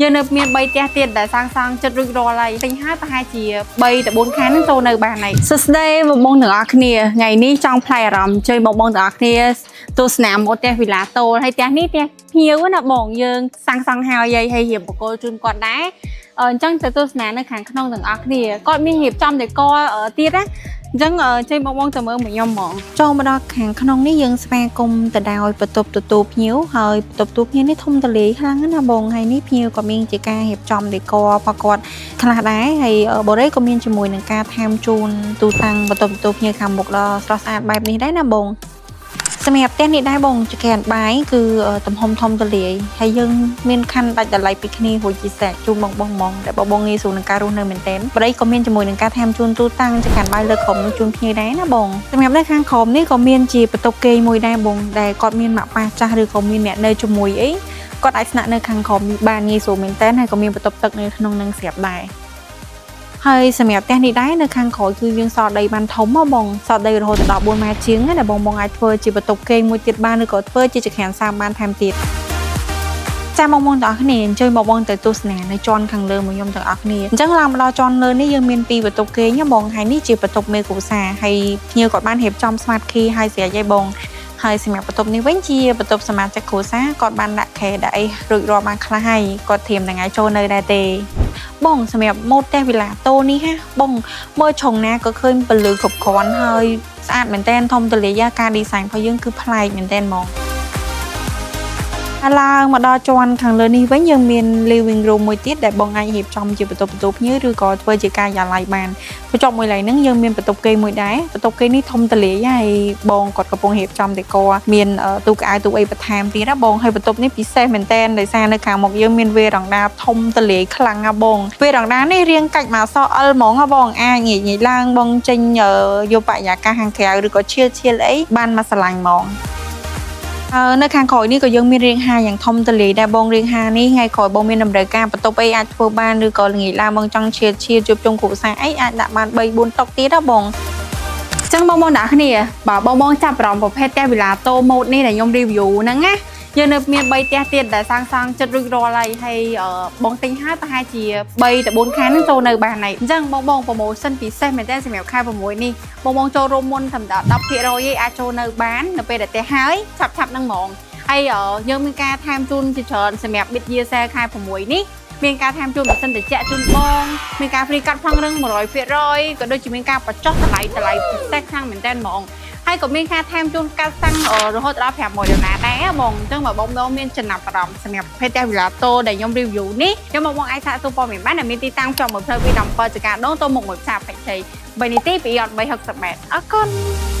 យើងនៅមាន3ផ្ទះទៀតដែលសាងសង់ចិត្តរួចរាល់ហើយទិញហើយប្រហែលជា3ទៅ4ខែហ្នឹងចូលនៅបានហើយសួស្តីបងបងទាំងអស់គ្នាថ្ងៃនេះចង់ផ្លែអារម្មណ៍ជួយបងបងទាំងអស់គ្នាទស្សនាម៉ូតផ្ទះវីឡាតូលហើយផ្ទះនេះផ្ទះភ្ញៀវណាបងយើងសាងសង់ហើយហើយហើយរៀបបកគលជូនគាត់ដែរអញ្ចឹងទៅទស្សនានៅខាងក្នុងទាំងអស់គ្នាគាត់មានរៀបចំដេកទៀតណាអញ្ចឹងចេញបងបងទៅមើលមកខ្ញុំហ្មងចូលមកដល់ខាងក្នុងនេះយើងស្វាគមន៍ទៅដោយបន្ទប់ទទួលភ្ញៀវហើយបន្ទប់ទទួលភ្ញៀវនេះធំទូលាយខ្លាំងណាស់ណាបងហើយនេះភ្ញៀវក៏មានជាការរៀបចំដេករបស់គាត់ខ្លះដែរហើយបូរ៉េក៏មានជាមួយនឹងការថែមជូនទូតាំងបន្ទប់ទទួលភ្ញៀវខាងមុខដ៏ស្រស់ស្អាតបែបនេះដែរណាបងសម្រាប់ផ្ទះនេះដែរបងចក្រានបាយគឺទំហំធំទូលាយហើយយើងមានខណ្ឌដាច់ដライពីគ្នារួចជាស្រេចជូនបងបងហ្មងដែលបងបងងាយស្រួលនឹងការរស់នៅមែនទែនប្តីក៏មានជាមួយនឹងការថែមជូនទូតាំងចក្រានបាយលើក្រោមនោះជូនភ្ញៀវដែរណាបងសម្រាប់នៅខាងក្រោមនេះក៏មានជាបន្ទប់គេងមួយដែរបងដែលគាត់មានម៉ាក់ប៉ាចាស់ឬក៏មានអ្នកនៅជាមួយអីគាត់អាចស្នាក់នៅខាងក្រោមនេះបានងាយស្រួលមែនទែនហើយក៏មានបន្ទប់ទឹកនៅក្នុងនឹងស្រាប់ដែរហើយសម្រាប់ផ្ទះនេះដែរនៅខាងក្រោយគឺយើងសល់ដីបានធំហ៎បងសល់ដីរហូតដល់4ម៉ែត្រជាងណាដែលបងបងអាចធ្វើជាបន្ទប់គេងមួយទៀតបានឬក៏ធ្វើជាចក្រានសាមបានថែមទៀតចាបងបងទាំងអស់គ្នាអញ្ជើញបងបងទៅទស្សនានៅជាន់ខាងលើមួយខ្ញុំទាំងអស់គ្នាអញ្ចឹងឡើងមកដល់ជាន់លើនេះយើងមានពីរបន្ទប់គេងណាបងហើយនេះជាបន្ទប់មេគ្រួសារហើយភ្ញៀវគាត់បានរៀបចំ smart key ហើយស្រេចហើយបងហើយសម្រាប់បន្ទប់នេះវិញជាបន្ទប់សមាជិកគ្រួសារគាត់បានដាក់ខែដាក់អីរួចរាល់បានខ្លះហើយគាត់ត្រៀមតែថ្ងៃចូលនៅដែរទេបងសម្រាប់ម៉ូតផ្ទះវីឡាតូនេះហាបងមើលឆុងណាក៏ឃើញពលឺគ្រប់គ្រាន់ហើយស្អាតមែនទែនធំទូលាយការ design របស់យើងគឺប្លែកមែនទែនហ្មងឡើងមកដល់ជាន់ខាងលើនេះវិញយើងមាន living room មួយទៀតដែលបងអាចរៀបចំជាបន្ទប់បន្ទប់ភ្ញៀវឬក៏ធ្វើជាការយ៉ាឡៃបានបញ្ចប់មួយឡៃហ្នឹងយើងមានបន្ទប់គេងមួយដែរបន្ទប់គេងនេះធំទូលាយហើយបងគាត់កំពុងរៀបចំដេកមានទូកៅអៅទូអីបន្ថែមទៀតណាបងហើយបន្ទប់នេះពិសេសមែនតើដោយសារនៅខាងមុខយើងមានវេរ៉ង់ដាធំទូលាយខ្លាំងណាបងវេរ៉ង់ដានេះរៀងកាច់មកអក្សរ L ហ្មងណាបងអាចងាកងាកឡើងបងចេញយកបរិយាកាសខាងក្រៅឬក៏ឈៀលឈៀលអីបានមកស្រឡាញ់ហ្មងនៅខាងក្រោយនេះក៏យើងមានរាងហាយ៉ាងធំទូលាយដែរបងរាងហានេះថ្ងៃក្រោយបងមានតម្រូវការបន្ទប់អីអាចធ្វើបានឬក៏ល្ងាចឡើងបងចង់ឈៀលឈៀលជួបជុំគ្រួសារអីអាចដាក់បាន3 4តុកទៀតណាបងចឹងបងបងអ្នកគ្នាបើបងបងចាប់អារម្មណ៍ប្រភេទផ្ទះវីឡាតូម៉ូតនេះដែលខ្ញុំ review ហ្នឹងណាយើងនៅមាន3ផ្ទះទៀតដែលសាងសង់ចិត្តរួចរាល់ហើយហើយបងទិញហើយប្រហែលជា3ទៅ4ខែហ្នឹងចូលនៅបានហើយអញ្ចឹងបងបង promotion ពិសេសមែនទែនសម្រាប់ខែ6នេះបងបងចូលរួមមុនត្រឹមតែ10%ឯងអាចចូលនៅបាននៅពេលដែលផ្ទះហើយឆាប់ឆាប់ហ្នឹងហ្មងហើយយើងមានការថែមជូនជាច្រើនសម្រាប់ mid year sale ខែ6នេះមានការថែមជូនម៉ាស៊ីនត្រជាក់ជូនបងមានការ free កាត់ប្លង់រឹង100%ក៏ដូចជាមានការបញ្ចុះតម្លៃតម្លៃពិសេសខ្លាំងមែនទែនហ្មងហើយក៏មានការថែមជូនកាត់សាំងរហូតដល់500ដុល្លារដែរបងអញ្ចឹងបើបងបងមានចំណាប់អារម្មណ៍សម្រាប់ប្រភេទផ្ទះវីឡាតូដែលខ្ញុំ review នេះខ្ញុំបងបងអាចសាកសួរព័ត៌មានបានដែលមានទីតាំងជាប់មួយផ្លូវ217ចកាដងទៅមុខមួយផ្សារពេជ្រជ័យ3នាទីពីអត់360ម៉ែត្រអរគុណ។